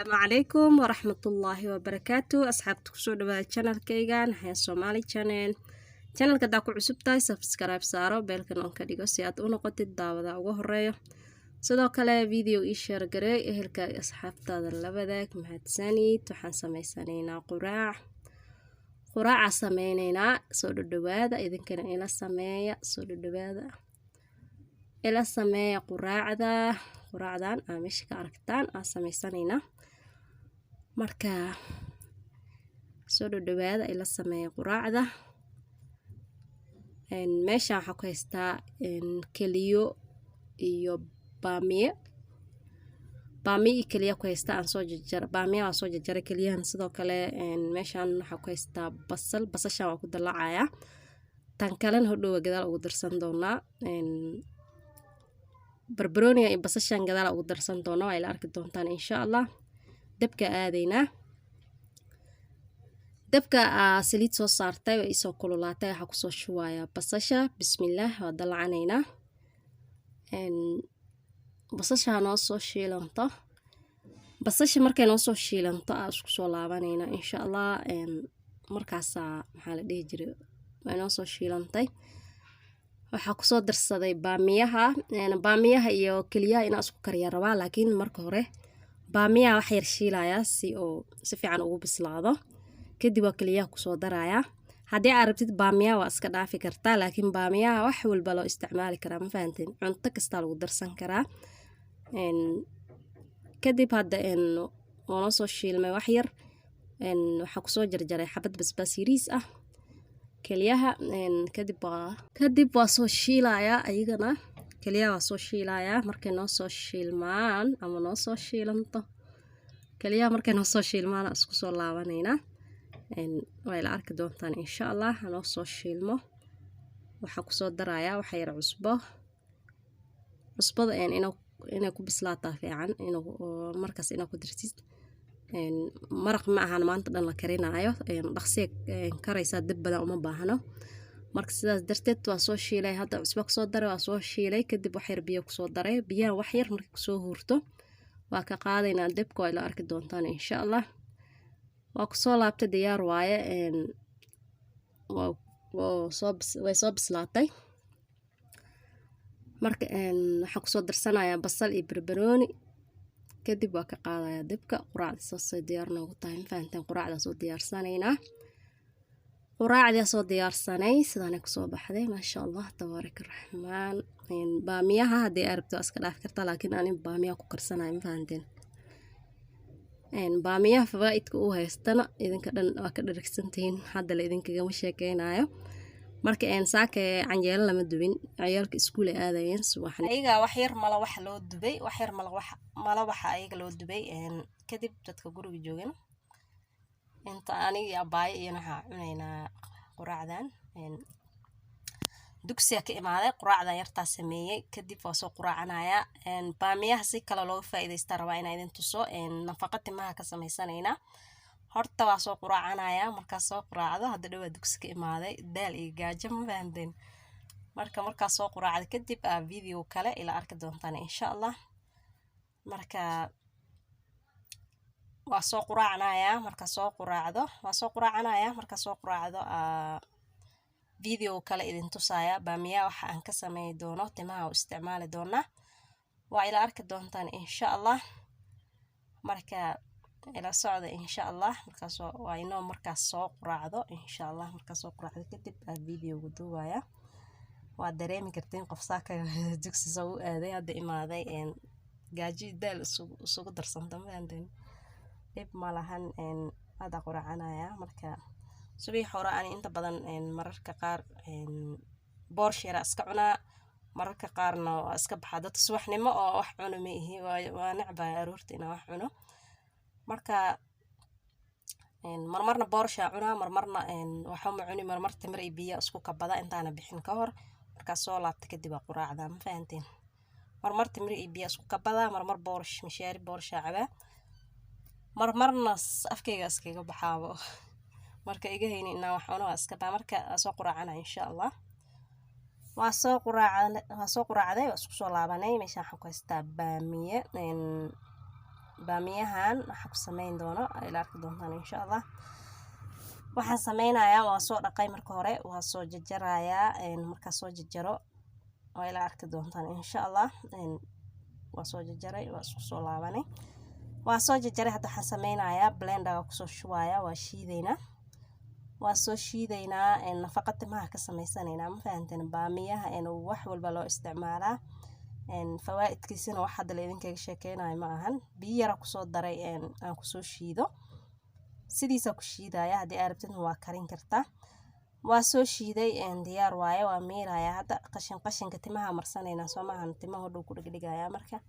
Asalaamu calaykum waraxmatullaahi wabarakaatu. Asxaabta, kusoo dhawaada channelkaygan Xaya Soomaali Channel. Channelka haddaa ku cusub tahay, subscribe saaro, bellkan on ka dhigo si aad u noqotid daawada ugu horeeyo. Sidoo kale video ii share gareey, ehelka asxaabtaada la wadaag. Mahadsanid. Waxaan sameysanaynaa quraac, quraaca sameyneynaa. Soo dhadhawaada, idinkana ila sameeya. Soo dhadhawaada, ila sameeya quraacda. Quraacdan aa meesha ka aragtaan aan sameysanaynaa. Marka soo dhadhawaada, ila sameeya quraacda. Meeshaan waxaa ku haystaa keliyo iyo baamiye. Baamiye iyo keliya ku haystaa aan soo jarjar. Baamiya waa soo jarjaray, keliyahan sidoo kale. Meeshaan waxaa ku haystaa basal. Basashan waa ku dalacayaa, tan kalena hodhowa gadaal ugu darsan doonaa. Barbarooniga iyo basashan gadaal ugu darsan doonaa, waa ila arki doontaan insha Allah. Dabka aadaynaa. Dabka aa saliid soo saartay, waa isoo kululaatay. Waxaa kusoo shubayaa basasha. Bismillaah, waa dalacanaynaa. Basasha noo soo shiilanto. Basasha markay noo soo shiilanto aa isku soo laabanaynaa insha Allah. Markaasaa, maxaa la dhihi jiray, waa inoo soo shiilantay. Waxaa kusoo darsaday baamiyaha. Baamiyaha iyo keliyaha inaa isku kariya rabaa, laakiin marka hore baamiyaha wax yar shiilayaa si oo si fiican ugu bislaado. Kadib waa keliyaha kusoo darayaa. Haddii aad rabtid, baamiyaha waa iska dhaafi kartaa, laakiin baamiyaha wax walba loo isticmaali karaa, ma fahanteen? Cunto kastaa lagu darsan karaa. Kadib hadda waa noo soo shiilmay wax yar. Waxaa kusoo jarjaray xabad basbaas yariis ah keliyaha. Kadib waa soo shiilayaa ayagana. Keliyaha waa soo shiilayaa. Markay noo soo shiilmaan ama noo soo shiilanto keliyaha, markay noo soo shiilmaana isku soo laabanaynaa. Waa ila arki doontaan insha Allah. Hanoo soo shiilmo. Waxaa kusoo darayaa waxa yar cusbo. Cusbada inay ku bislaataa fiican markaas inaa ku dirtid. Maraq ma ahan maanta dhan la karinaayo, dhaqsiya karaysaa, dab badan uma baahno. Marka sidaas darteed waa soo shiilay. Hadda cusbo kusoo daray, waa soo shiilay. Kadib wax yar biyo kusoo daray. Biyaha wax yar markay kusoo huurto waa ka qaadaynaa dabka. Waa ila arki doontaan insha Allah. Waa kusoo laabtay, diyaar waaye, way soo bislaatay. Marka waxaan kusoo darsanayaa basal iyo barbarooni. Kadib waa ka qaadayaa dabka. Quraacda saasay diyaar noogu tahay, ma fahanteen? Quraacdaa soo diyaarsanaynaa. Quraacdaa soo diyaarsanay, sidaanay kusoo baxday, maasha Allah, tabaaraka raxmaan. Baamiyaha haddii aad rabto waa iska dhaafi kartaa, laakiin anin baamiyaha ku karsanayo, ma fahanteen? Baamiyaha fawaa'idka uu haystana idinka dhan waa ka dharagsantihiin, hadda la idinkagama sheekeynayo. Marka saaka canjeelo lama dubin, ciyaalka iskuul ay aadayeen subaxni. Ayaga wax yar mala waxa loo dubay, wax yar mala wax mala waxa ayaga loo dubay. Kadib dadka guriga joogan inta aniga iyo abaayo iyana waxaa cunaynaa quraacdan. Dugsiga ka imaaday, quraacdan yartaa sameeyey, kadib waa soo quraacanayaa. Baamiyaha si kale looga faa'iidaysta rabaa inaa idin tuso. Nafaqa timaha ka samaysanaynaa. Horta waa soo quraacanayaa. Markaa soo quraacdo, hadda dhawaa dugsi ka imaaday, daal iyo gaajo, ma fahanteen? Marka markaa soo quraacda kadib aa video kale ila arki doontaan insha Allah. Marka waa soo quraacanayaa. Marka soo quraacdo, waa soo quraacanayaa. Marka soo quraacdo aa video kale idin tusaya baamiya waxa aan ka sameey doono, timaha u isticmaali doonaa. Waa ila arki doontaan insha Allah. Marka ila socda insha Allah. Markaas waa inoo markaas soo quraacdo insha Allah. Markaas soo quraacdo kadib aa videoga duubaya. Waa dareemi kartiin qof saaka dugsi soo u aaday, hadda imaaday, gaajo daal isugu darsanta, ma fahanteen? Dhib ma lahan, hadda quraacanaya. Marka subii hore ani inta badan mararka qaar boorsh yaraa iska cunaa, mararka qaarna waa iska baxaa. Dadka subaxnimo oo wax cuno ma ihi, waa necbahay aroorta inaan wax cuno. Marka marmarna boorshaa cunaa, marmarna waxba ma cuni, marmar timir iyo biyo isku kabada intaana bixin ka hor. Markaa soo laabta kadib waa quraacdaa, ma fahanteen? Marmar timir iyo biyo isku kabadaa, marmar boorsh, mishaari boorshaa cabaa, marmarna afkayga iskaga baxaabo. Marka iga hayni inaan wax cuno, waa iska baa. Marka waa soo quraacana insha Allah. Waa soo quraacday, waa soo quraacday, waa isku soo laabanay. Meeshaan waxaan ku haystaa baamiye. Baamiyahan waxaa ku sameyn doono ila arki doontaan, insha Allah. Waxaan sameynayaa, waa soo dhaqay marka hore, waa soo jajarayaa. Markaa soo jajaro waa ila arki doontaan, insha Allah. Waa soo jajaray, waa isku soo laabanay, waa soo jajaray. Hadda waxaan sameynayaa blenderga kusoo shubaya, waa shiideynaa, waa soo shiideynaa. Nafaqa timaha ka sameysanaynaa, ma fahanteen? Baamiyaha wax walba loo isticmaalaa, fawaa'idkiisana wax hadda la idinkaga sheekeynayo ma ahan. Biyo yara kusoo daray aan kusoo shiido, sidiisa ku shiidaya. Haddii aa rabtidna waa karin kartaa. Waa soo shiiday, diyaar waaye, waa miiraya hadda. Qashin qashinka timaha marsanaynaa, soo maahan? Timaha dhow ku dhegdhegaya, marka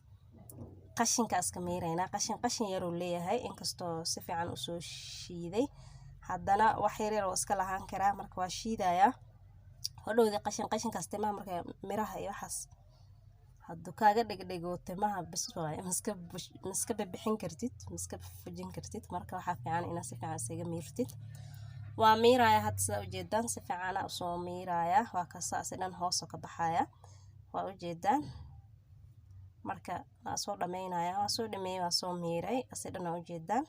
qashinka iska miiraynaa. Qashin qashin yaruu leeyahay, inkastoo si fiican usoo shiiday, haddana wax yar yar oo iska lahaan karaa. Marka waa shiidayaa hodhowdii qashin qashinkaas timaha. Marka miraha iyo waxaas hadduu kaaga dhegdhego timaha, bis waaye, miska bixin kartid, miska fujin kartid. Marka waxaa fiican inaad si fiican isaga miirtid. Waa miiraya hadda, sidaa ujeedaan, si fiicana usoo miiraya. Waa kasaasi dhan hoosoo ka baxaya, waa ujeedaan. Marka waa soo dhameynaya, waa soo dhameeyey, waa soo miiray asi dhan, waa ujeedaan,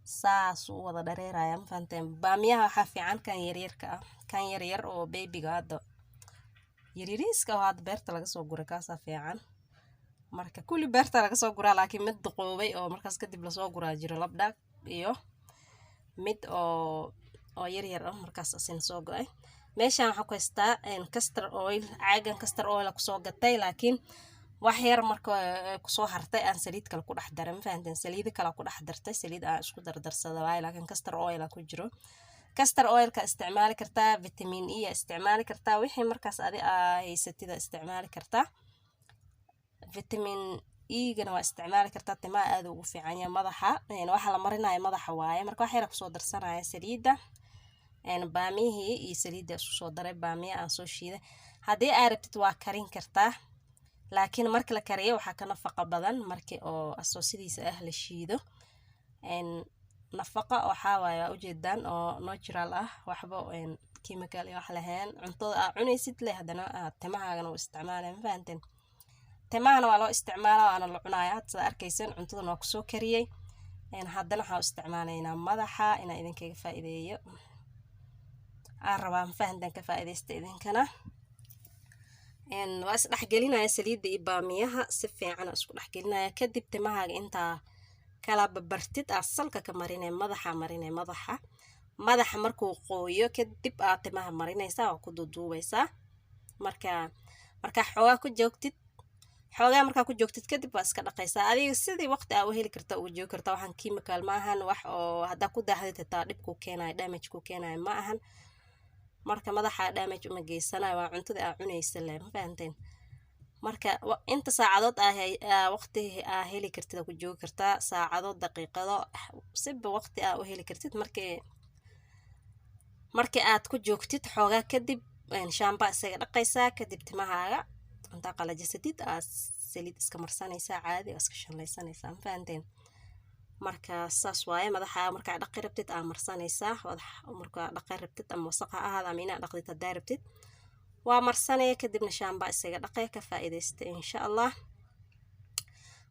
saas u wada dhareeraya, ma fahanteen? Baamiyaha waxaa fiican kan yaryarka ah, kan yaryar oo babyga hadda yaryariiska oo hadda beerta laga soo guray, kaasaa fiican. Marka kulli beerta laga soo guraa, laakiin mid duqoobay oo markaas kadib lasoo guraa jiro, labdhaag iyo mid oo yaryar ah markaas asina soo go-ay. Meeshaan waxaa ku haystaa castor oil, caagan castor oil kusoo gatay, laakiin wax yar marka kusoo hartay aan saliid kale ku dhex daray, ma fahanteen? Saliido kale ku dhex dartay, saliid aan isku dardarsada waaye, laakiin castor oil ku jiro. Castor oilka isticmaali kartaa, vitamin E isticmaali kartaa, wixii markaas adi aa haysatida isticmaali kartaa. Vitamin E-gana waa isticmaali kartaa, timaha aad ugu fiican yahay. Madaxa waxa la marinaya madaxa waaye. Marka wax yar kusoo darsanaya saliidda, baamiyihii iyo saliidda isku soo daray, baamiya aan soo shiiday. Haddii aa rabtid waa karin kartaa, laakiin marka la kariyo waxaa ka nafaqa badan markii oo asoo sidiisa ah la shiido. Nafaqa waxaa waaye, waa ujeedaan, oo natural ah, waxba chemical iyo wax lahayn. Cuntada aa cunaysid leh, haddana aad timahaagana u isticmaalaya, ma fahanteen? Timahana waa loo isticmaalaa, waana la cunaaya. Hadda sida arkaysan cuntadana waa kusoo kariyey, haddana waxaan u isticmaalaynaa madaxa. Inaan idinkaga faa'iideeyo aan rabaa, ma fahanteen? Ka faa'iidaysta idinkana. Waa isdhexgelinaya saliidda iyo baamiyaha, si fiican isku dhexgelinaya. Kadib timahaaga intaa kala babartid aa salka ka marinay, madaxa marinay. Madaxa markuu qooyo kadib aa timaha marinaysaa, waa ku duuduubaysaa. Marka markaa xoogaa ku joogtid, xoogaa markaa ku joogtid kadib waa iska dhaqaysaa. Adiga sidii waqti aa u heli karta uga joogi karta. Waxaan chemical ma ahan, wax oo haddaa ku daahdid xitaa dhib kuu keenayo, damage kuu keenayo ma ahan. Marka madaxa damage uma geysanayo, waa cuntada aa cunaysa leh, ma fahanteen? Marka inta saacadood aa waqti aa heli kartid aa ku joogi kartaa, saacado, daqiiqado, siba waqti aa u heli kartid. Markii aad ku joogtid xoogaa kadib shaamba isaga dhaqaysaa. Kadib timahaaga intaa qalajisatid aa saliid iska marsanaysaa, caadi aa iska shanlaysanaysaa, ma fahanteen? Marka saas waaye. Madaxa markaa dhaqi rabtid aa marsanaysaa. Markaa dhaqi rabtid, ama wasaq ha ahaada ama inaad dhaqdid haddaa rabtid, waa marsanaya, kadibna shaamba isaga dhaqay. Ka faa'iidaysta, insha Allah.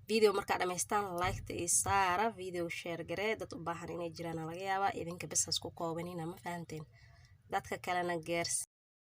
Video markaa dhamaystaan, liketa iyo saara, video share garee. Dad u baahan inay jiraan laga yaabaa, idinka bisas ku koobanina, ma fahanteen? Dadka kalena gaarsi.